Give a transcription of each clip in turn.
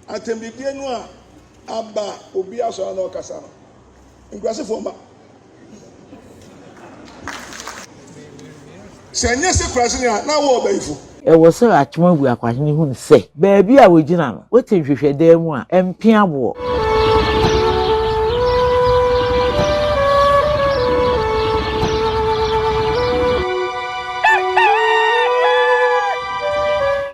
Atɛmdidie no a aba a obi asɔre na ɔkasa no, nkurasefoɔ mma. Sɛ ɛnyɛ sɛ kuraseni a, na wowɔ ɔbayifo. Ɛwɔ sɛ Akyem Abuakwahene hunu sɛ baabi a wɔgyina no, wote nhwehwɛdan mu a, ɛmpea boɔ.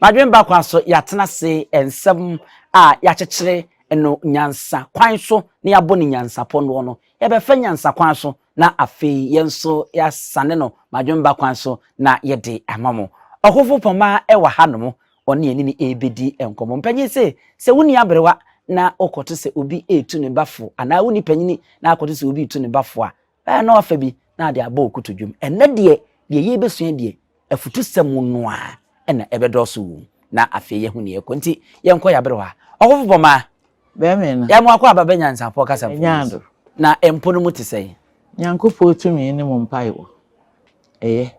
Madwene ba kwa so yɛatena ase nsɛm a yɛakyekyere no nyansa kwan so na yɛabɔ no nyansapɔ noɔ no, yɛbɛfa nyansa kwan so na afei yɛn nso yɛasane no madwemba kwan so na yɛde ama mo. Ɔkofo Pɔma wɔ hanom, ɔne yɛne no rebɛdi nkɔmmɔ. Mpanyin se, sɛ wonni aberewa na wokɔto sɛ obi retu ne ba fo anaa wonni panyini na akɔto sɛ obi retu ne ba fo a, ɛɛ na wafa bi na ade abɔ wo kotodwom. Ɛnnɛ deɛ, deɛ yɛrebɛsua deɛ, afutusɛm no ara na ɛbɛdɔɔso wɔ mu na afei yɛahu nea ɛrekɔ. Nti yɛnkɔ yɛn aberewa. Ɔkofo Pɔma, Bɛmee no. Yɛ mo akwaaba bɛ nyansafoɔ kasa mfoni so. Na mpo no mu te sɛn? Nyankopɔn tumi ne mo mpaebɔ ɛyɛ.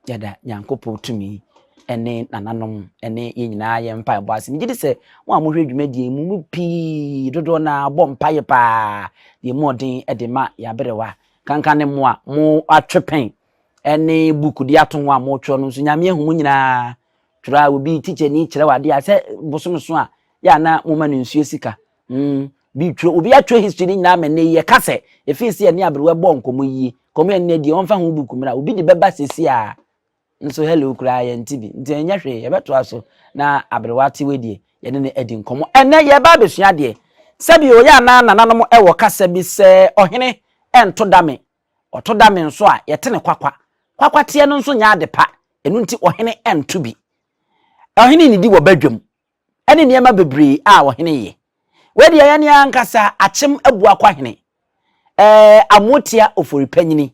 Yɛda Nyankopɔn tumi ne nananom ne yɛn nyinaa yɛn mpaebɔ ase. Megye di sɛ mo a mohwɛ dwumadie yi mo mu pii dodoɔ no ara bɔ mpaeɛ paa deɛ mu ɔden de ma yɛn aberewa kankan ne mo a mo atwe pɛn ne book de ato ho a motwerɛ no nso Nyame ahu mo nyinaa. Twerɛ a obi tikyani kyerɛ wo adeɛ a sɛ bosome so a yɛ a na moma no nsuo sika. Mm, bi twerɛ obi atwerɛ history no nyinaa ma nnɛ yi yɛka sɛ ɛfiri sɛ yɛne aberewa bɔɔ nkɔmmɔ yie nkɔmmɔ yɛne deɛ ɔmfa ho book mmra obi de bɛba sɛsi a nso hello koraa yɛnte bi nti ɛnyɛ hwee yɛbɛtoa so na aberewa te wei deɛ yɛne no adi nkɔmmɔ. Ɛnnɛ yɛreba abɛsua adeɛ. Sɛbi oyɛ anaa nananom wɔ kasa bi sɛ ɔhene nto dame Ɔto dame nso a, yɛte no kwakwa. Kwakwateɛ no nso nyɛ ade pa, ɛno nti ɔhene nto bi. Ɔhene nnidi wɔ badwam, ɛne nneɛma bebree a ɔhene yɛ. Wei deɛ yɛn ankasa Akyem Abuakwahene, ɛɛ Amoatia Oforipanyini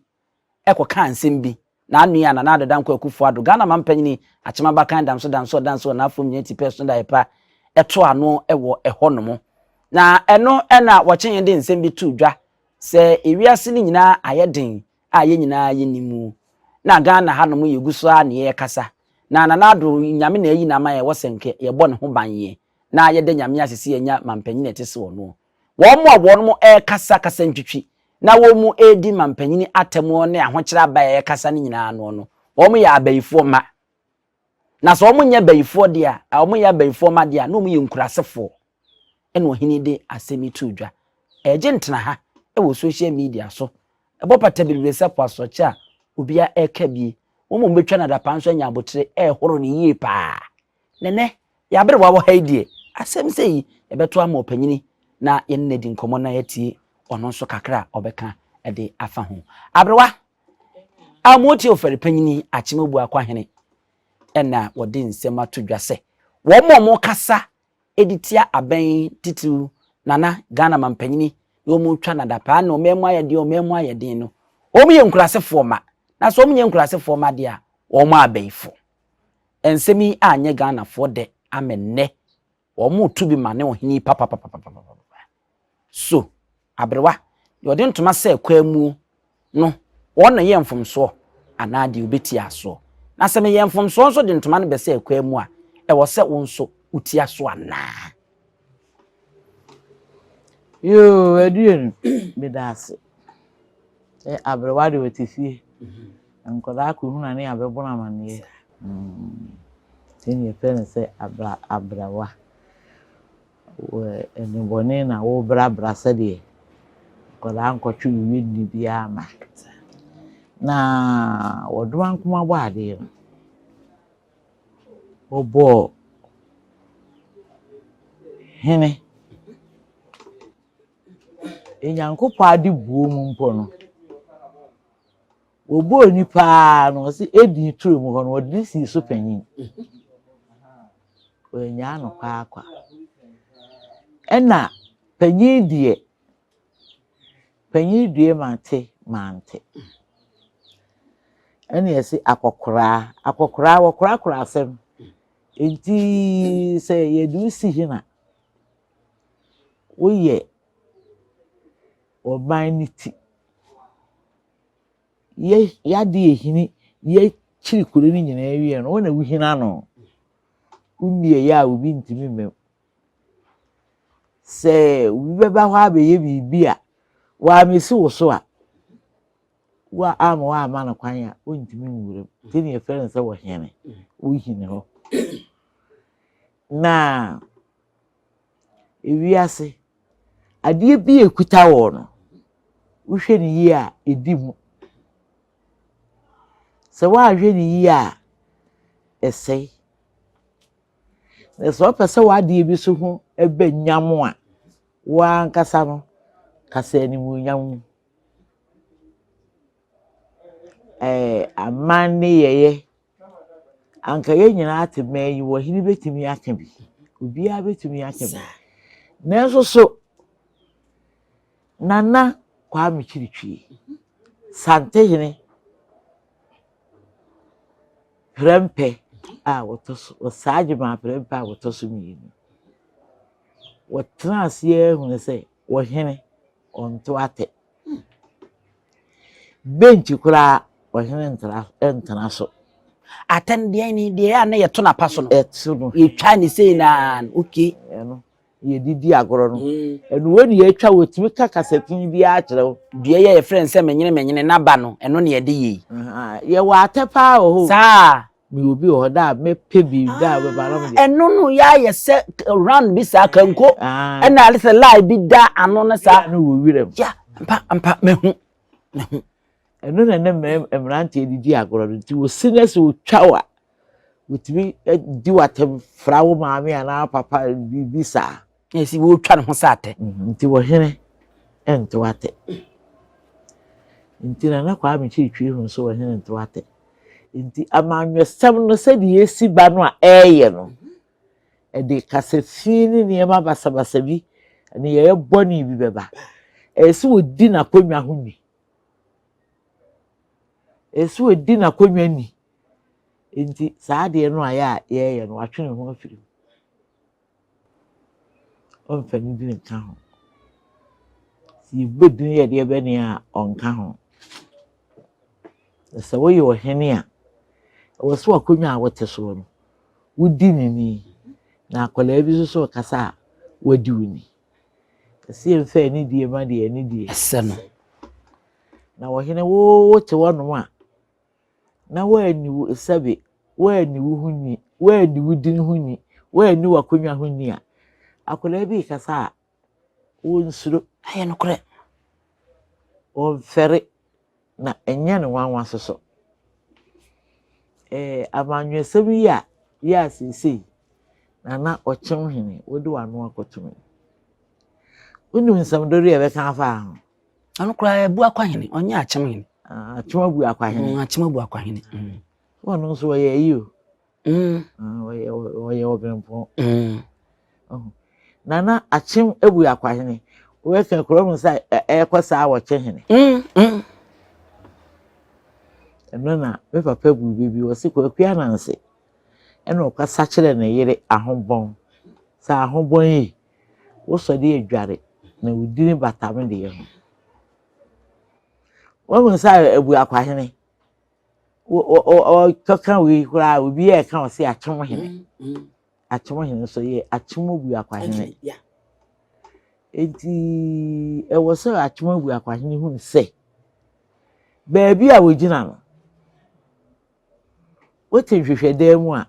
kɔkaa nsɛm bi N'anoe a Nana Addo Dankwa Akufo Addo, Ghana manpanyin, Akyem Abakan Damso Danso Ɔdanso Ɔnaafo Nyina Tipɛ So Daeɛ Pa too ano wɔ ɛhɔ nom. Na ɛno na wɔkyee de nsɛm bi too dwa sɛ ewiase no nyinaa ayɛ den a yɛn nyinaa yɛnim mu. Na Ghana ha nom yɛgu so ara na yɛrekasa. Na Nana Addo, Nyame na ayi no ama yɛn, ɛwɔ sɛ nka yɛbɔ ne ho ban yɛ na yɛda Nyame ase sɛ yɛanya manpanyin a ɛte sɛ ɔno. Wɔn a wɔnom rekasa kasa ntwitwi na wɔn redi mampanyini atɛm ne ahokyerɛ aba a ɛrekasa no nyinaa ano no, wɔn yɛ abayifoɔ mma. Na sɛ wɔn nyɛ abayifoɔ deɛ a, wɔn yɛ abayifoɔ mma deɛ a, na wɔn yɛ nkurasefoɔ. Ɛna ɔhene de asɛm yi too dwa. Ɛregye ntena ha wɔ social media so. Ɛbɔ pata bebree sɛ po asorɔkye a obiara reka bie. Wɔn a wɔbɛtwa no adapaa nso anya abotere rehoro no yie paa. Nɛnɛ, yɛn aberewa wɔ ha yi deɛ, asɛm sei yi, yɛbɛto ama ɔpanyini na yɛne no adi nkɔmmɔ na yɛatie ɔno nso kakra a ɔbɛka de afa ho. Aberewa, a motie ɔfɛre panyini Akyem Abuakwa-Hene na wɔde nsɛm ato dwa sɛ wɔn a wɔkasa de tia abɛn titiriw Nana Ghana mampanyini na wɔretwa no adapaa na ɔman mu ayɛ den ɔman mu ayɛ den no, wɔn yɛ nkurasefoɔ mma. Na sɛ wɔn nyɛ nkurasefoɔ mma deɛ a, wɔn abayifo. Nsɛm yi anyɛ Ghanafoɔ dɛ ama nnɛ wɔreto bi ma ne ɔhene yi papapapapapapa. So aberewa, deɛ ɔde ntoma sɛɛ kwaamuo no, wɔn na ɛyɛ mfomsoɔ anaa deɛ ɔbɛtia soɔ? Na sɛ meyɛ mfomsoɔ nso de ntoma no bɛsɛɛ kwaamu a, ɛwɔ sɛ wo nso wotia so anaa? Yoo, Aduonu, meda ase. Sɛ aberewa deɛ ɔte fie. Nkwadaa kɔhunu a ne yɛabɛbɔ no amaneɛ. Nti na yɛfrɛ no sɛ abra abrawa. Wɔ nnebɔne na wobrabra sɛdeɛ nkwadaa nkɔtwe wo nni biara ma. Na wɔdoma nkoma bɔ adeɛ no, wɔbɔɔ hene. Nyankopɔn ade buo mu mpo no, Wɔbɔɔ nipa ara no, ɔse Eden turo mu hɔ no, wɔde no sii so panyin. Wɔannyaa no kwaakwa. Ɛna panyin deɛ, panyin due mate mante. Ɛna yɛse akɔkoraa, akɔkoraa wɔkorakora asɛm. Enti sɛ yɛde wo si he na woyɛ ɔman no ti. Yɛ yɛade ehini yɛkyiri kuro no nyinaa wie no, wo na wohini ano. Wommie yɛ a obi ntumi mma mu. Sɛ obi bɛba hɔ abɛyɛ biribi a, wammɛsi wo so a, wo amma woamma no kwan a, ɔntumi nwura mu. Nti na yɛfrɛ no sɛ ɔhene. Wohini hɔ. Na ewiase, adeɛ bi a ɛkuta wɔ no, wohwɛ no yie a, ɛdi mu. Sɛ woanhwɛ no yie a, ɛsɛe. Na sɛ wopɛ sɛ w'adeɛ bi so ho ba nyam a, wo ankasa no, kasa animuonyam mu. Ɛɛ aman nneyɛeɛ, anka yɛn nyinaa te man yi mu, ɔhene bɛtumi aka bi, obiara bɛtumi aka bi. Nanso so Nana Kwame Kyiritwie, Santehene Prempeh a wɔtɔ so, Ɔsaagyeman Prempeh a wɔtɔ so mmienu. Wɔtenaa ase ara hunu sɛ ɔhene ɔnto atɛ. Benkyi koraa ɔhene ntra ntena so. Atɛ no deɛ ne deɛ a na yɛto no apa so no. Ɛto no. Yɛtwa ne sei na okay. Ɛno yɛde di agorɔ no. Ɛno wei ne yɛtwa wɔtumi ka kasafin biara kyerɛ wo. Dua yi a yɛfrɛ no sɛ menyene menyene n'aba no ɛno ne yɛde yɛ yi. Yɛwɔ atɛ paa wɔ hɔ. Saa. Mewɔ obi wɔ hɔ da a mɛpɛ bi da a bɛba na mede. Ɛno no yɛayɛ sɛ round bi saa kanko ɛna ale sɛ line bi da ano no saa. No wɔ wiram. Ya mpa mpa mehu mehu. Ɛno na ne mmeranteɛ de di agorɔ no nti wɔsi na sɛ wɔtwa wo a wɔtumi di w'atɛm fra wo maame anaa papa biribi saa. Na ɛsi wɔtwa ne ho sɛ atɛ. Nti wɔhene nto atɛ. Nti Nana Kwame Kyeretwie hu sɛ wɔhene nto atɛ. Nti amanyɔsɛm no sɛdeɛ ɛsi ba no a ɛreyɛ no, ɛde kasafi ne nneɛma basabasa bi, nneyɛeɛ bɔne bi bɛba. Ɛyɛ sɛ wɔdi n'akonnwa ho ni. Ɛyɛ sɛ wɔdi n'akonnwa ni. Nti saa adeɛ no a yɛ a yɛreyɛ no, watwe ne ho afiri mu. Ɔmfa ne din nka ho. Sɛ yɛbɔ din yɛ deɛ bɛne a, ɔnka ho. Na sɛ woyɛ ɔhene a, ɛwɔ sɛ w'akonnwa a wote soɔ no, wodi ne ni. Na akwadaa bi nso so rekasa a, wadi wo ni. Ɛsɛ yɛmfa anidie ma deɛ anidie ɛsɛ no. Na ɔhene wo wote hɔnom a, na woanni wo sɛbe woanni wo ho ni, woanni wo din ho ni, woanni w'akonnwa ho ni a, akwadaa bi rekasa a, wɔnsuro. Ɛyɛ nokorɛ. Wɔmfɛre, na ɛnyɛ no nwanwa nso so. Ɛɛ amanyɔsɛm yi a yɛ a seesei Nana Ɔkyemhene wode w'ano akɔto mu yi, wonim nsɛm dodoɔ a yɛbɛka afa ho? Ɔno koraa abu akwahene, ɔnyɛ akyemhene. Ah, akyem abu akwahene. Akyem abu akwahene. Ɔno nso ɔyɛ ayi o. Ɔyɛ ɔyɛ ɔbrɛmpɔn. Nana akyem abu akwahene. Wɔka kuro mu sɛ ɛkɔ saa wɔkye hene. Ɛno na me papa bu bɛ bi wɔsi Kwaku Ananse ɛna ɔkasa kyerɛ ne yere Ahobɔn sɛ Ahobɔn yi wosɔ de adware na wo dini bata me deɛ ho. Wɔhu sɛ abu akwahene ɔkɔka wei koraa obi yɛ ɛka ɔse akyem hene. Akyem hene nso yɛ akyem abu akwahene. Enti ɛwɔ sɛ akyem abu akwahene hu sɛ baabi a wɔgyina no wote nhwehwɛdan mu a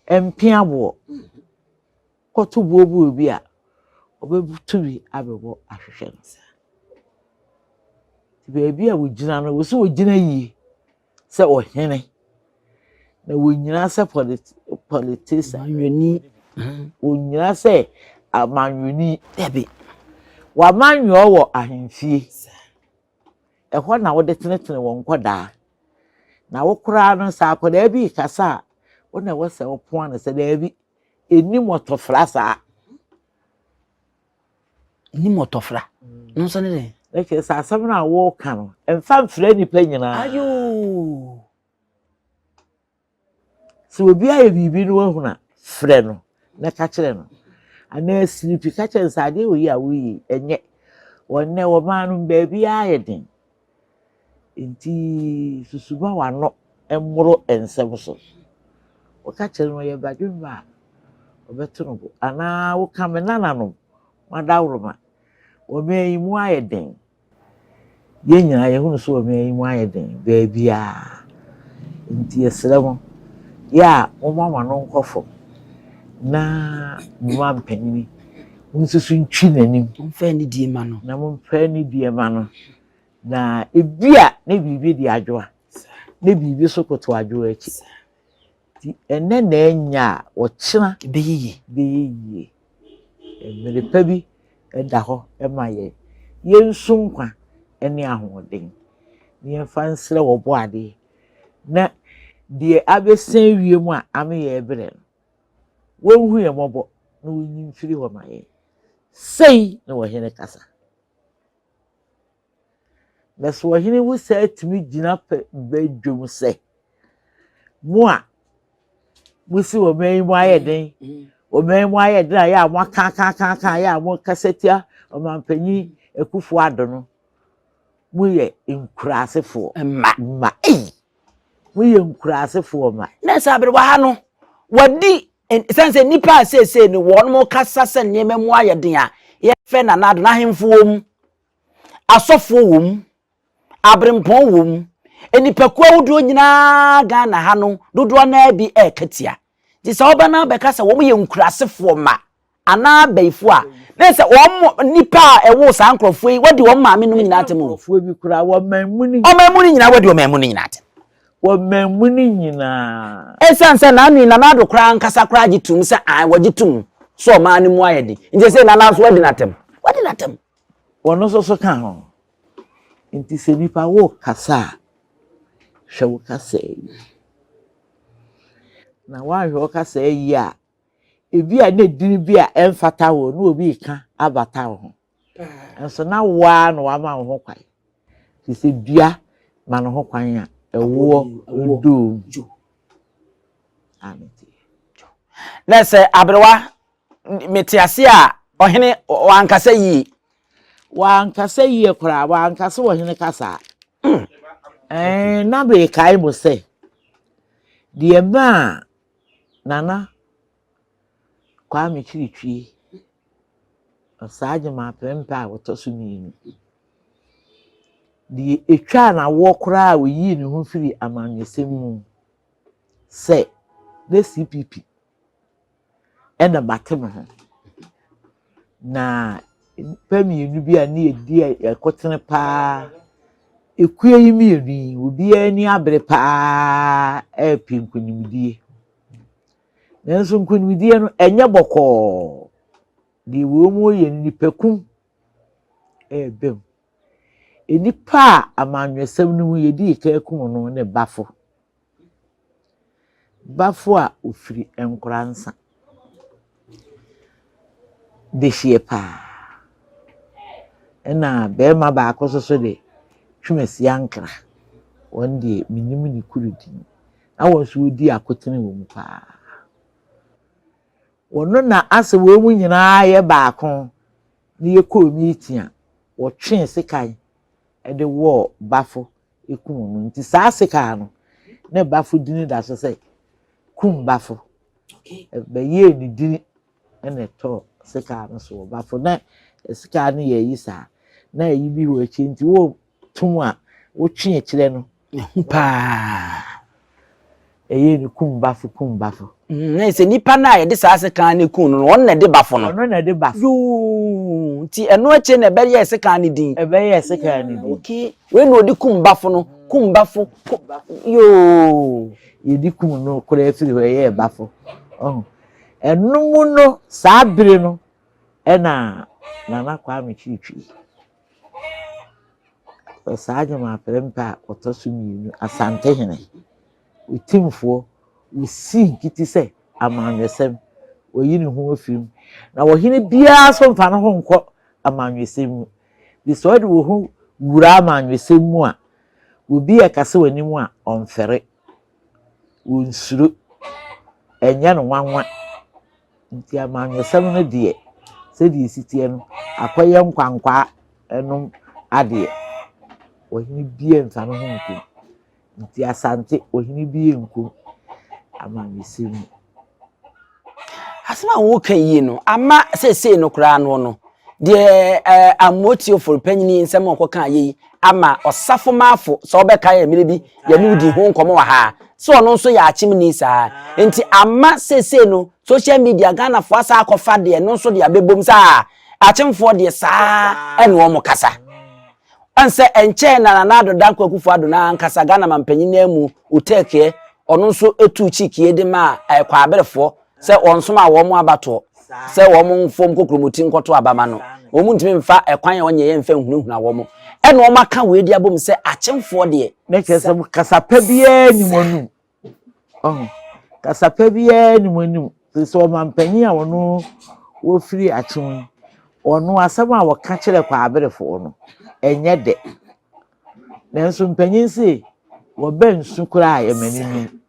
ɛmpea boɔ. Kɔto boɔ bi wɔ bi a ɔbɛto bi abɛbɔ ahwehwɛ no. Nti baabi a wɔgyina no, wɔ sɛ wɔgyina yie sɛ ɔhene na wɔnyina sɛ politician. Amanyɔni. Wɔnyina sɛ amanyɔni. Dabi. Wamanyɔ wɔ ahemfie. Ɛhɔ na wode tenetene wɔn nkɔdaa. Na wo koraa no sɛ akwadaa bi rekasa a, wo na ɛwɔ sɛ wopoa no sɛ daabi. Ɛnni mmɔtɔfra saa. Ɛnni mmɔtɔfra. No nso ne dɛn? Na kyerɛ sɛ asɛm no a wɔreka no, ɛmfa mfrɛ nnipa nyinaa. Ayoo. Sɛ obi ayɛ biribi no wahunu a, frɛ no na ka kyerɛ no. Anaa siripi ka kyerɛ no sɛ adeɛ wɔ yi a woyɛ yi, ɛnyɛ. Wɔ nnɛ wɔ maa no baabiara yɛ den. Enti susu ma w'ano mmoro nsɛm so. Woka kyerɛ no ɔyɛ badwemma a, ɔbɛto no bo. Anaa woka me nananom. Mo adaworoma, ɔman yi mu ayɛ den. Yɛn nyinaa yɛhunu sɛ ɔman yi mu ayɛ den baabiara. Nti yɛsrɛ mo, yɛ a momma mo ano nkɔ fam na mo mampanyini monsusu ntwi n'anim. Momfa anidie mma no. Na momfa anidie mma no. Na ebia ne biribi di adwoa, ne biribi so koto adwoa akyi. Nti ɛnnɛ na ɛnyɛ a, ɔkyena ɛbɛyɛ yie. Bɛyɛ yie. Mmere pa bi da hɔ ma yɛn. Yɛnsu nkwa ne ahoɔden na yɛmfa nsrɛ Ɔbɔadeɛ na deɛ abɛsɛn wiem a ame yɛn rebrɛ no, wɔnhu yɛn mmɔbɔ na wɔnyi mfiri hɔ ma yɛn. Sei na ɔhene kasa. Na sɛ ɔhene Husai tumi gyina pɛ badwam sɛ, Mo a mosi ɔman yi mu ayɛ den, ɔman yi mu ayɛ den a yɛ a moakaakaakaaka yɛ a mokasa tia ɔmanpanyin Akufo Addo no, moyɛ nkuraasefoɔ mma. Mma. Ei! Moyɛ nkuraasefoɔ mma. Na sɛ aberewa ha no, wadi sɛn sɛ nnipa a seesei no wɔn kasa sɛ nneɛma mu ayɛ den a yɛfrɛ Nana Addo no ahemfo wɔ mu. Asɔfoɔ wɔ mu, aberempɔn wɔ mu, nnipakuo ahodoɔ nyinaa Ghana ha no dodoɔ no ara bi reka tia. Nti sɛ woba na bɛka sɛ wɔn yɛ nkurasefoɔ mma anaa abayifoɔ a, na sɛ wɔn nnipa a ɛwoo saa nkurɔfoɔ yi wɔde wɔn maame nom nyinaa atem o. Nkurɔfoɔ bi koraa wɔman mu no. Ɔman mu no nyinaa wɔde ɔman mu no nyinaa atem. Wɔman mu no nyinaa. Ɛsiane sɛ Nana yi Nana Addo koraa ankasa koraa gye tom sɛ ae wɔgye tom sɛ ɔman no mu ayɛ den nti sɛ Nana nso wadi n'atam. Wadi n'atam. Wɔn nso so ka ho. Nti sɛ nipa worekasa a, hwɛ wo kasa yie. Na woanhwɛ wo kasa yie a, ebi a na edin bi a ɛmfata wo na obi reka abata wo ho. Nso na wo ara na wama wo ho kwan. Te sɛ dua ma ne ho kwan a, ɛwoɔ dom. Na sɛ aberewa mete ase a ɔhene wankasa yie. Wankasa yie koraa, wankasa ɔhene kasa. Mm. Ɛɛ na mekae mo sɛ deɛ maa Nana Kwame Kyiritwie Ɔsagyema Prempeh a ɔtɔ so mmienu deɛ ɛtwaa n'awoɔ koraa a ɔyii ne ho firii amanyɔsɛm mu sɛ na CPP ɛna mate me ho. Na nnipa mmienu bi a ne yɛdi ɛkotene paa, ekuo yi mmienu yi, obiara ani abere paa repɛ nkunimdie. Nanso nkunimdie no, ɛnyɛ bɔkɔɔ. Deɛ wɔreyɛ no, nnipakum reba mu. Nnipa a amanyɔsɛm no mu yɛdii kan kum no ne Bafo. Bafo a ɔfiri Nkoransa dehyeɛ paa. Ɛna barima baako nso so de, Twumasi Ankrah. Ɔno deɛ mennim ne kuro din. Na wɔn nso wɔdi akotene wɔ mu paa. Wɔno na asɛ wɔn mu nyinaa yɛ baako na yɛkɔɔ meeting a, wɔtwee sekan de wɔɔ Bafo kum no. Nti saa sekan no, na Bafo dini da so sɛ kum Bafo. Ɛbɛyɛɛ ne dini na ɛtɔɔ sekan no so wɔ Bafo. Na sekan no yɛ ayi saa. Na ayi bi wɔ akyire nti wotum a wotwe akyire no. Ehu paa. Ɛyɛ no kum bafo kum bafo. Mm, na sɛ nipa no a yɛde saa sekan no kum no no, ɔno na ɛde bafo no. Ɔno na ɛde bafo. Yoo, nti ɛno akyire na ɛbɛyɛɛ sekan no din. Ɛbɛyɛɛ sekan no din. Okay, wei na ɔde kum bafo no, kum bafo, yoo. Yɛde kum no koraa firi hɔ ɛyɛɛ bafo. Ɔho. Ɛno mu no, saa bere no, ɛna Nana Kwame Kyirikyiri. Ɔsagyem Aprempeh a ɔtɔ so mmienu, Asantehene, Otimfoɔ, ɔsii nkiti sɛ amanyɔsɛm, wayi ne ho afiri mu. Na ɔhene biara nso mfa ne ho nkɔ amanyɔsɛm mu. Bi sɛ ɔde wo ho wura amanyɔsɛm mu a, obi ɛkasa w'anim a, ɔmfɛre, ɔnsuro, ɛnyɛ no nwanwa. Nti amanyɔsɛm no deɛ, sɛdeɛ ɛsi teɛ no, akɔyɛ nkwankwaa nom adeɛ. Ɔhene biara mfa ne ho nkom. Nti Asante, ɔhene biara nkom amanyɔsɛm mu. Asɛm a woreka yi no, ama seesei no koraa no no, Deɛ eh, Amotiofo panyin yi nsɛm a ɔkɔka yɛ yi ama ɔsafo maafo sɛ ɔbɛka yɛ mmerɛ bi yɛne wodi ho nkɔmmɔ wɔ ha sɛ ɔno nso yɛ akyemni saa nti ama seesei no social media Ghanafoɔ asa akɔfa deɛ no nso de abɛbom sɛ a akyemfoɔ deɛ saa ɛne wɔn kasa. Ɛnsɛ ɛnkyɛɛ na Nana Addo Dankwa Akufo Addo no ankasa Ghana mampanyin no amu Otekeɛ ɔno nso tuu kyikie de maa Kwaaberefoɔ sɛ wɔnsomaa wɔn abatoɔ sɛ wɔn mfom kokromoti nkɔto aba ma no. Wɔn ntumi mfa ɛkwan a ɔnyɛ yɛ mfa nhunahuna wɔn. Ɛna wɔn aka wei de abom sɛ akyemfoɔ deɛ. Na kyerɛ sɛ kasa pa biara nni wɔn anum. Ɔho, kasa pa biara nni wɔn anum. Firi sɛ ɔmampanyin a ɔno wɔfiri akyem yi, ɔno asɛm a wɔka kyerɛ kwaaberefoɔ no, ɛnyɛ dɛ. Nanso mpanyin se wɔbɛ nsu koraa a yɛma no num.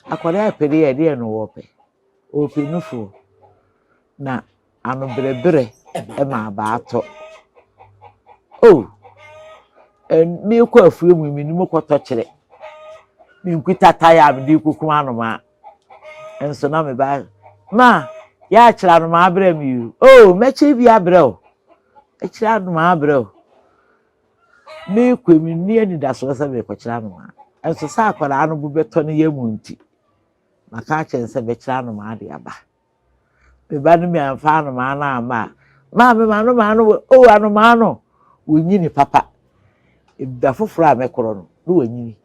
Akwadaa repɛ deɛ ɛdeɛ na ɔrepɛ? Ɔrepɛ nufoɔ. Na ano brɛbrɛ ma abaa tɔ. Oh, merekɔ afuo mu yi, menim kɔtɔ kyerɛ. Menkuta tae a mede rekɔkum anomaa. Nso na me ba, ma yɛakyerɛ anomaa brɛ me yi. Oh, mɛkyerɛ bi abrɛ wo. Mɛkyerɛ anomaa abrɛ wo. Merekɔ yi, menni anidasoɔ sɛ merekɔkyerɛ anomaa. Nso sɛ akwadaa no bo bɛtɔ ne yam nti, maka akyerɛ no sɛ mɛkyerɛ anomaa de aba. Me ba no mamfa anomaa no amma a, maame m'anomaa no wɔ, oh anomaa no, wɔnyini papa. Da foforɔ a mɛkorɔ no, na wanyini.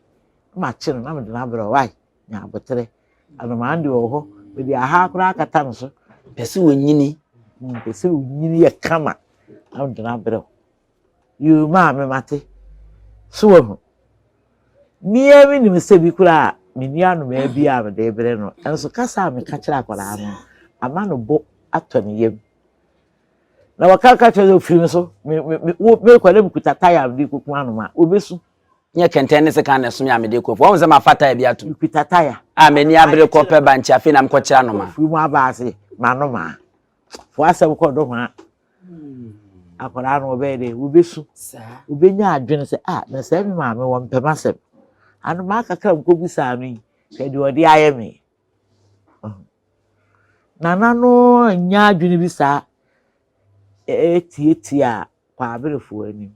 Na makye no na mede no abrɛ wo, wai, nya aboterɛ. Anomaa no deɛ ɔwɔ hɔ, mede ahaa koraa akata no so. Pɛ sɛ wɔnyini. Pɛ sɛ wɔnyini yɛ kama na mede no abrɛ wo. Yoo maame mate. So wahu? Me ara menim sɛ bi koraa menni anomaa bi a mede rebrɛ no, nso kasa a meka kyerɛ akwadaa no ama no bo atɔ ne yam. Na wɔka ka kyerɛ sɛ ofiri me so, me me me wo mekɔ na mekuta taya a mede kɔku anomaa, wɔbɛsu. Nyɛ kɛntɛn ne sekan na ɛsom yɛ a mede kɔ afuo. Wahu sɛ mafa taya bi atom. Mekuta taya. A m'ani abere kɔpɛ bankye afei na mekɔkyerɛ anomaa. Ofiri mu aba ase, m'anomaa. Fo asɛm kɔ do hwaa. Akwadaa no ɔbɛyɛ dɛ wobesu. Obenya adwene sɛ ah na sɛ me maame wɔ mpɛ m'asɛm. Anomaa kakra mkobisaa no yi, hwɛ deɛ ɔde ayɛ me. Nana no anya adwene bi saa ɛtiatia kwaaberefoɔ anim.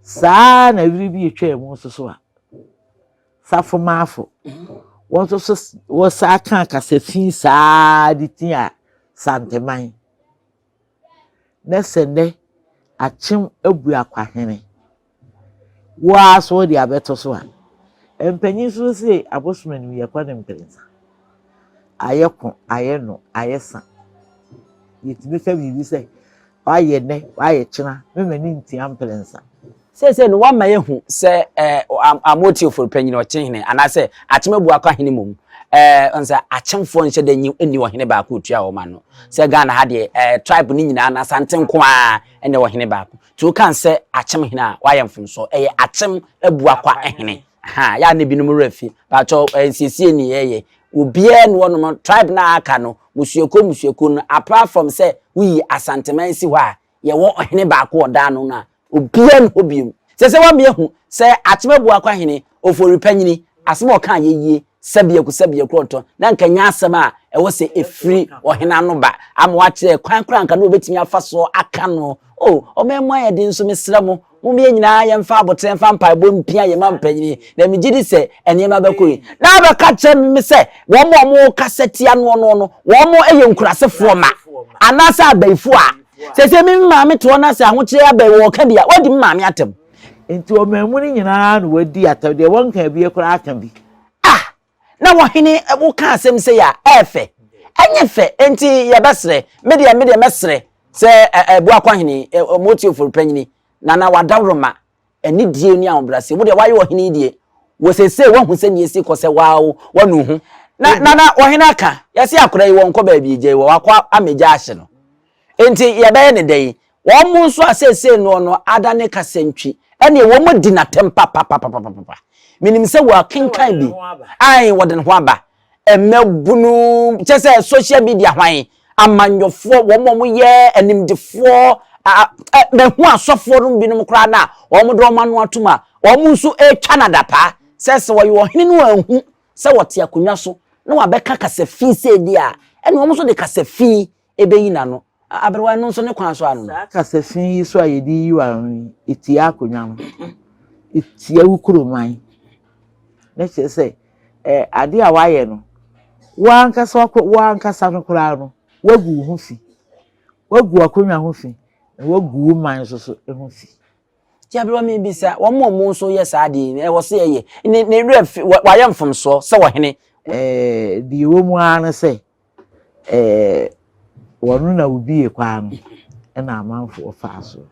Saa ara na bere bi atwaa mu nso so a, Safomafo, wɔn nso so wɔsan kaa kasa fi saa ara de tiaa Santeman. Na sɛ nnɛ Akyem Abuakwahene, wo ara so wode abɛto so a, mpanyin nso se abosom anim yɛkɔ ne mprɛnsa. Ayɛ ko, ayɛ no, ayɛ sa. Yɛtumi ka biribi sɛ, wayɛ nnɛ, wayɛ kyena, me m'ani ntua mprɛnsa. Seesei no, wɔama yɛahu sɛ Amooti Ofori-Panyin, Ɔkyehene, anaasɛ Akyem Abuakwa hene mmom, ɔn sɛ Akyemfoɔ nhyɛ da nyi nni ɔhene baako a ɔtua wɔn ano. Sɛ Ghana ha deɛ, tribe no nyinaa no, Asante nko ara na ɛwɔ hene baako. Nti woka sɛ Akyem hene a, woayɛ mfomsoɔ. Ɛyɛ Akyem Abuakwa hene. Ha, yɛ a na ebinom werɛ fi. Paatwɔ, nsiesie ni yɛyɛ. Obiara ni hɔnom, tribe no a aka no, mmusuakuo mmusuakuo no, apart from sɛ woyi Asanteman si hɔ a, yɛwɔ ɔhene baako a ɔda ano no a, obiara nni hɔ bio. Sɛ sɛ woama yɛahu sɛ Akyem Abuakwa hene, Ofori Panyini, asɛm a ɔkaa yɛ yie, sɛbiako sɛbiako ɔntɔ, na anka ɛnyɛ asɛm a ɛwɔ sɛ ɛfiri ɔhene ano ba, ama wakyerɛ kwan koraa anka na ɔbɛtumi afa soɔ aka no. O, ɔman mu ayɛ den nso, mesrɛ mo, mom yɛn nyinaa yɛmfa aboterɛ mfa mpaebɔ mpia yɛn mampanyini, na megye di sɛ nneɛma bɛkɔ yie. Na abɛka kyerɛ me sɛ wɔn a wɔrekasa tia noɔ noɔ no, wɔn yɛ nkurasefoɔ mma, anaasɛ abayifoɔ a, seesei me maame te hɔ na sɛ ahokyerɛ aba yi wɔreka bi a, wɔadi me maame atɛm. Nti ɔman mu no nyinaa na wɔadi atɛm, deɛ wɔnkaa bie koraa aka bi. Ah! Na wɔhene woka asɛm sei a, ɛyɛ fɛ? Ɛnyɛ fɛ. Enti yɛbɛsrɛ, me deɛ, me deɛ mɛsrɛ sɛ Abuakwahene, Motiofori panyini, Nana Wadaworoma, anidie ne ahobrɛaseɛ. Wo deɛ woayɛ ɔhene yi deɛ, wɔ seesei woahu sɛdeɛ ɛsi kɔ sɛ waa woanu ho. Na Nana, ɔhene aka, yɛse akwadaa yi wɔnkɔ baabi, gya yi wɔ, wakɔ amegya ahye no. Enti yɛbɛyɛ no dɛn? Wɔn nso a seesei noɔ no adane kasantwi, ɛneɛ wɔn adi no atɛm papapapapapa. Menim sɛ wɔakenkan bi, ae, wɔde ne ho aba. Mmabunu, kyɛ sɛ social media hwan, amanyɔfoɔ, wɔn a wɔyɛ animdefoɔ, mahu asɔfoɔ no binom koraa no a wɔn de wɔn ano atom a wɔn nso retwa no adapaa sɛ sɛ wɔyɛ ɔhene no anhu sɛ wɔte akonnwa so na wabɛka kasa fi sɛ di a, ɛne wɔn nso de kasa fi ɛbɛyi n'ano. Aberewa no nso ne kwan so ano no. Saa kasa fi yi so a yɛde yi w'ano yi, ɛtia akonnwa no, ɛtia wo kuroman. Na kyerɛ sɛ, eh, adeɛ a woayɛ no, wo ankasa wo ankasa no koraa no, woagu wo ho fi. Woagu w'akonnwa ho fi, na woagu wo man nso so ho fi. Nti aberewa mebisa, wɔn a wɔn nso yɛ saa adeɛ yi, ɛwɔ sɛ yɛyɛ. Ne ne werɛ fi, wayɛ mfomsoɔ sɛ ɔhene. Eh, deɛ ɛwɔ mu ara ne sɛ, eh, wɔno na wobie kwan no, ɛna amanfoɔ faa so.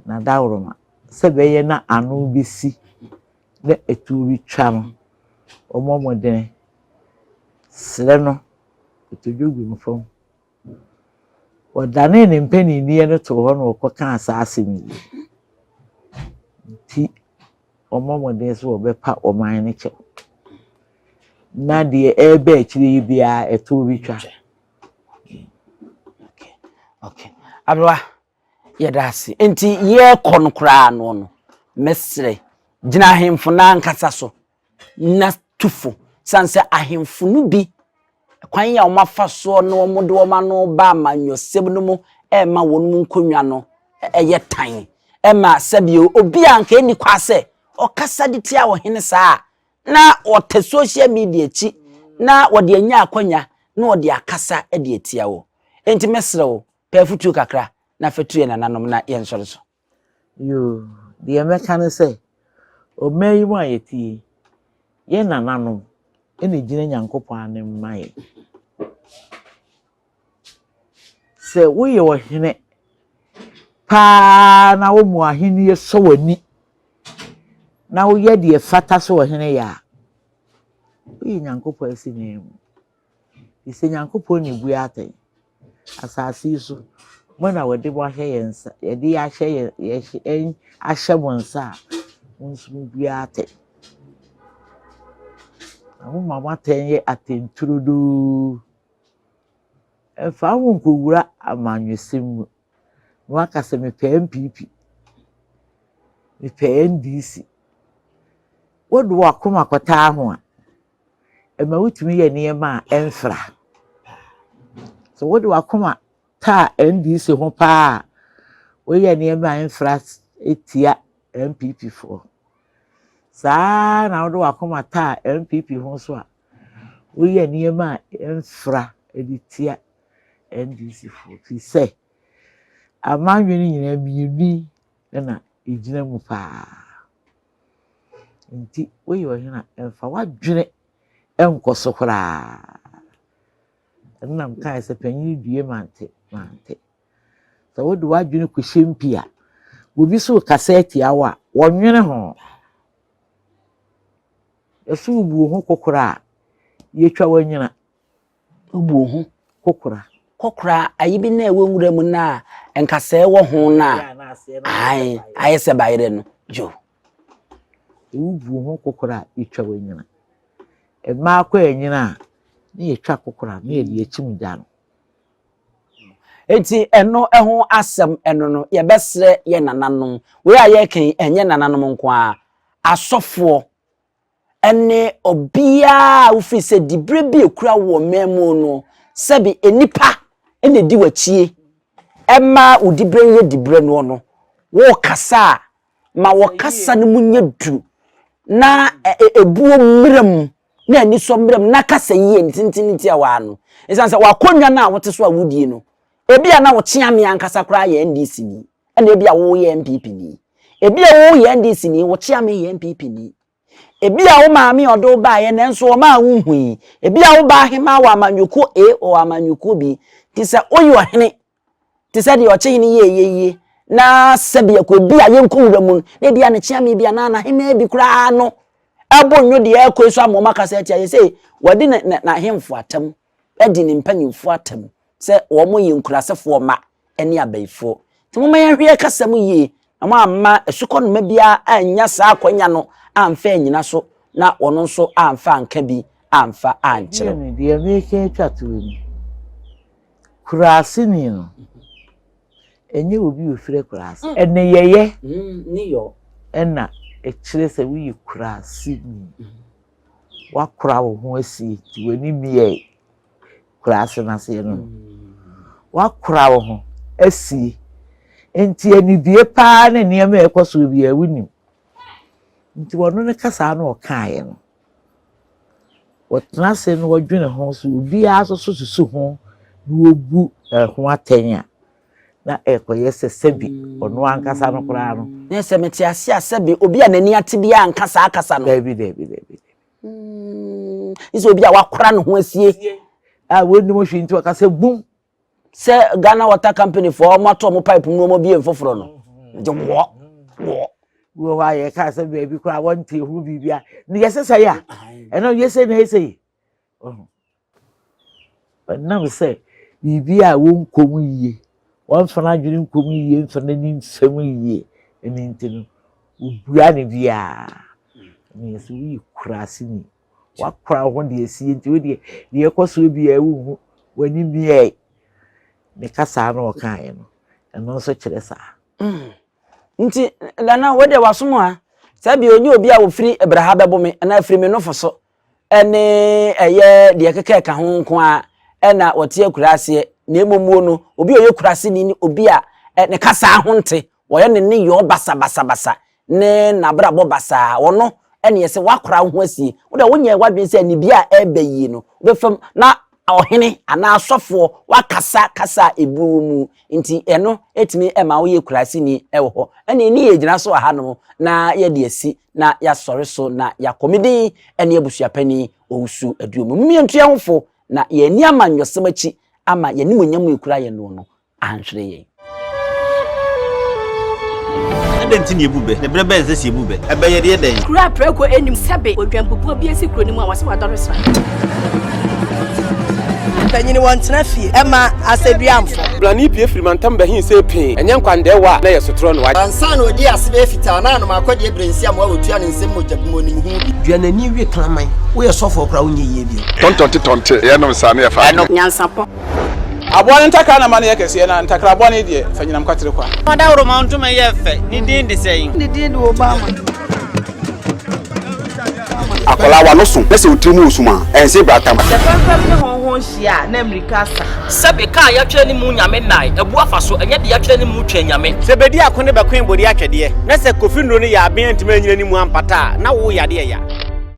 Na dawuroma, sɛ bɛyɛ na ano bɛsi na ɛtuo bi twa no, wɔmmɔ mmɔdene srɛ no, kotodwe gu no fam. Wɔdanee ne mpaninnie no too hɔ na wɔkɔkaa saa asɛm yi. Nti, wɔmmɔ mmɔden sɛ wɔbɛpa ɔman no kyɛw. Na deɛ ɛreba akyire yi biara, ɛtoɔ bɛtwa. Okay. Okay. Aberewa, yɛda ase. Nti yɛrekɔ no koraa no no, mɛsrɛ, gyina ahemfo no ankasa so na tu fo. Sane sɛ ahemfo no bi, kwan a wɔafa soɔ na wɔde wɔn ano ba amanyɔsɛm no mu ɛrema wɔn mu nkonnwa no ɛyɛ tan. Ɛma sɛbio obi a anka ɛnni kwa sɛ ɔkasa de tia ɔhene saa a, na ɔtɛ social media akyi na wɔde anya akwanya na wɔde akasa de atia wo. Enti mɛsrɛ wo, pɛ afotuo kakra na fa tu yɛn nananom na yɛnsɔre so. Yoo, deɛ mɛka ne sɛ, ɔman yi mu a yɛte yi, yɛn nananom na ɛgyina Nyankopɔn anim ma yɛn. Sɛ woyɛ ɔhene paa na woma ahennie sɔ w'ani na woyɛ deɛ ɛfata sɛ ɔhene yɛ a, woyɛ Nyankopɔn asinaa mu. Ɛfiri sɛ Nyankopɔn na ɛbu atɛn. Asase yi so, mo na wɔde mo ahyɛ yɛn nsa, yɛde yɛn ahyɛ yɛn, yɛn ahyɛ mo nsa a, mo nso mobua atɛn. Na moma mo atɛn yɛ atɛn turodoo. Ɛmfa wo nkɔwura amanyɔsɛm mu na woaka sɛ mepɛ NPP, mepɛ NDC. Wode w'akoma kɔtaa ho a, ɛma wotumi yɛ nneɛma a ɛmfra. Sɛ wode w'akoma taa NDC ho paa a, woyɛ nneɛma a ɛmfra tia NPP foɔ. Saa ara na wode w'akoma taa NPP ho nso a, woyɛ nneɛma a ɛmfra de tia NDC foɔ. Firi sɛ, amanyɔ no nyinaa mmienu yi na ɛgyina mu paa. Nti woyɛ ɔhene a, mfa w'adwene nkɔ so koraa. Ɛno na mekae sɛ panyin due mante, mante. Sɛ wode w'adwene kɔhyɛ mpi a, obi so rekasa atia wo a, wɔnwene ho. Ɛso wobu wo ho kokora a, yɛtwa w'anyina. Wobu wo ho kokora. Kokora, ayi bi na ɛwɔ nwura mu no a nkasɛɛ wɔ ho no a, ae, ayɛ sɛ bayerɛ no. Yo. Wobu wo ho kokora a, yɛtwa w'anyina. Mmaa kɔ anyina a, ne yɛtwa kokora ne yɛde akyim gya no. Enti ɛno ho asɛm ɛno no, yɛbɛsrɛ yɛn nananom. Wei a yɛreka yi, ɛnyɛ nananom nko ara, asɔfoɔ, ne obiara a wofiri sɛ diberɛ bi ekura wɔ mmamu no, sɛbi nnipa na edi w'akyie ɛma wo diberɛ yɛ diberɛ noɔ no, wɔrekasa a, ma wɔkasa no mu nyɛ duru na ebuo mmra mu na anisɔ mmra mu na kasa yie ne tenten ne tiawa no. Ɛsiane sɛ w'akonnwa no a wote so a wodie no, ebi a na wo kyeame ankasa koraa yɛ NDC ni, ɛna ebi a woyɛ NPP ni. Ebi a woyɛ NDC ni, wo kyeame yɛ NPP ni. Ebi a wo maame a ɔde wo baeɛ nanso ɔmaa wo nhui. Ebi a wo ba ahemaa wɔ amanyɔkuo A or amanyɔkuo B. Nti sɛ woyɛ ɔhene te sɛ deɛ ɔkyehene yɛ ɛyɛ yie na sɛbi ɛkɔ ebi a yɛnkɔ wura mu no na ebi a ne kyeame bi anaa n'ahemaa bi koraa no ɛbɔ nnwo deɛ ɛkɔ yi so ama wɔn akasa atia yɛ sɛ wɔde n'ahemfo atam adi ne mpanyimfoɔ atam sɛ wɔn yɛ nkurasefoɔ mma ne abayifoɔ. Nti momma yɛnhwɛ yɛn kasa mu yie na moamma asukɔnoma biara annya saa akwanya no amfa annyina so na wɔn nso amfa anka bi amfa ankyerɛ wo. Deɛ mereka atwa toɔ ni, Kuraaseni no, ɛnyɛ obi a ɔfiri akuraase. Nneyɛeɛ na ɛkyerɛ sɛ woyɛ kuraaseni. Woakora wo ho asie nti w'ani mmiɛe. Kuraase no aseɛ no no. Woakora wo ho asie. Enti anibue paa ne nneɛma a ɛkɔ soɔ biara wonim. Nti ɔno ne kasaa no ɔkaeɛ no, wɔtena ase na wɔdwene ho so obiara nso so susu ho na wɔbu ɛho atɛn a, na ɛkɔyɛ sɛ sɛbi ɔno ankasa no koraa no. Na sɛ mete ase a sɛbi obi a n'ani ate biara nka saa kasa no. Dabi dabi dabi. Sɛ obi a wakora ne ho asie. A wɔnnim hwee nti wɔka sɛ bum. Sɛ Ghana Water Company foɔ wɔn ato wɔn pipe mu na wɔn abue foforɔ no. Nti wɔ wɔ. Bi wɔ hɔ a yɛka sɛ baabi koraa wɔnte ho biribi a ne yɛsɛ sɛ yɛ a ɛno yɛsɛ na yɛsɛ yi. Ɛnam sɛ biribi a wɔnkɔ mu yie, wɔmfa n'adwene nkɔ mu yie, mfa n'ani mfa mu yie ɛno nti no, wɔbua no biara. Na yɛsɛ woyɛ kuraseni. Woakora wo ho deɛ asie nti wo deɛ deɛ ɛkɔ soɔ biara wonhu, w'ani mmiae. Ne kasaa na ɔkaeɛ no, ɛno nso kyerɛ saa. Nti Nana wei deɛ wasom a, sɛ bi onye obi a ofiri Braha bɛbo me anaa afiri me nofo so ɛne ɛyɛ deɛ ɛkeka ɛka ho nko ara ɛna wɔte akura aseɛ na mmom muo no obi a ɔyɛ kuraseni ne obi a ne kasaa ho nte wɔyɛ ne nneyɔɔ basabasabasa ne n'abrabɔ basaa ɔno ɛne ɛsɛ wakora wo ho asie wo deɛ wonyɛ w'adwene sɛ anibia a ɛreba yie no wobɛfam na ɔhene anaa asɔfoɔ wakasa kasa a ebu wɔ mu nti ɛno ɛtumi ɛma woyɛ kuraseni ɛwɔ hɔ ɛne ɛni yɛ gyina so wɔ hanom na yɛde asi na yɛasɔre so na yɛakɔ me din ɛne abusuapani Owusu Aduomi mu yɛntua ho fo na yɛn ani ama nyɔsɛm akyi ama yɛn animuonyam ekura yɛn no no anhwere yɛn. Adɛn nti na yɛbu bɛ? Na berɛ bɛn na ɛsɛ sɛ yɛbu bɛ? Ɛbɛ yɛ deɛ dɛn? Kuro a prako nnim sɛbe odwanbubuo bi asi kuro no mu a wɔse wadɔre sra. Mpanyini wɔntena fie ɛma asɛduamfo. Blani pue firi mantam bɛhe see pee, ɛnyɛ nkwandɛɛwa a na ɛyɛ sotorɔ no. Ansa na ɔdii ase bɛyɛ fitaa na anom akɔdeɛ berɛ nsi amoa wɔtua ne nsam mogya bi mu ɔnim ho bi. Dua n'ani we kraman. Woyɛ sɔfoɔ koraa wonyɛ yie bio. Tɔntɔnte tɔnte, yɛnom saa na yɛfa adwene. Nyansapɔ. Aboa no ntakra na ma no yɛ kɛseɛ, na ntakra bɔne deɛ, fa nyinam kwatere kwa. Ɔdawuroma ntoma yɛ fɛ, ne din de sɛn? Ne din de Obama. Akwadaa w'ano so na sɛ wo tiri mu resum a, ɛnse bratam. Sɛ fɛmfɛm ne hɔnhɔn hyia a, na mmirika asa. Sɛbe kaa yɛatwerɛ ne mu nyame nnae, abu afa so, ɛnyɛ deɛ yɛatwerɛ ne mu twɛn nyame. Sɛ bedi ako ne bɛkoe bode atwɛdeɛ, na sɛ Kofi nnuro no yɛ aben antumi anyina ne mu ampata a, na wo yadeɛ ya.